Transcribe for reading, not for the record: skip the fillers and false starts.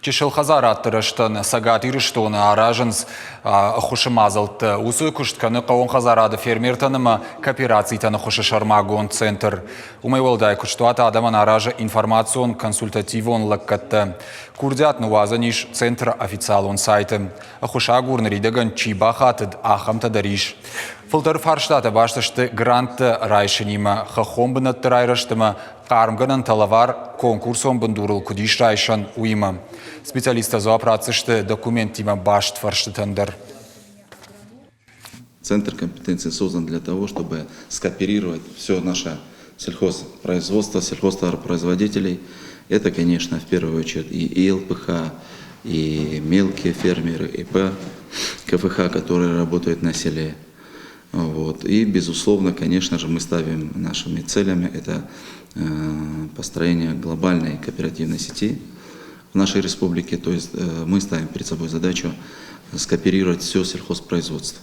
Чысыл хӕдзарадты рӕзтӕн Цӕгат Ирыстоны аразынц ӕххуысы мадзӕлттӕ. Уыцы куыст кӕны хъӕууон хӕдзарады фермертӕн ӕмӕ кооперацитӕн ӕххуысы сӕрмагонд центр. Уымӕй уӕлдай куыстуат адӕмӕн аразы информацион-консультативон лӕггӕдтӕ. Курдиат ныууадзӕн ис центры официалон сайты. Ӕххуысагур ныридӕгӕн чи бахатыд, ахӕмтӕ дӕр ис. Фылдӕр фарстатӕ баст сты гранттӕ райсынимӕ, хӕххон бынӕтты райрӕзт ӕмӕ хъармгӕнӕнтӕ лӕвар конкурсон бындурыл куыд ис райсӕн, уыимӕ. Специалисттӕ дзуапп ратдзысты документтимӕ баст фӕрстытӕн дӕр. Центр компетенции создан для того, чтобы скооперировать все наше сельхозпроизводство, сельхозтоваропроизводителей. Это, конечно, в первую очередь и ЛПХ, и мелкие фермеры, ИП, КФХ, которые работают на селе. Вот. И, безусловно, конечно же, мы ставим нашими целями это построение глобальной кооперативной сети в нашей республике. То есть мы ставим перед собой задачу скооперировать все сельхозпроизводство.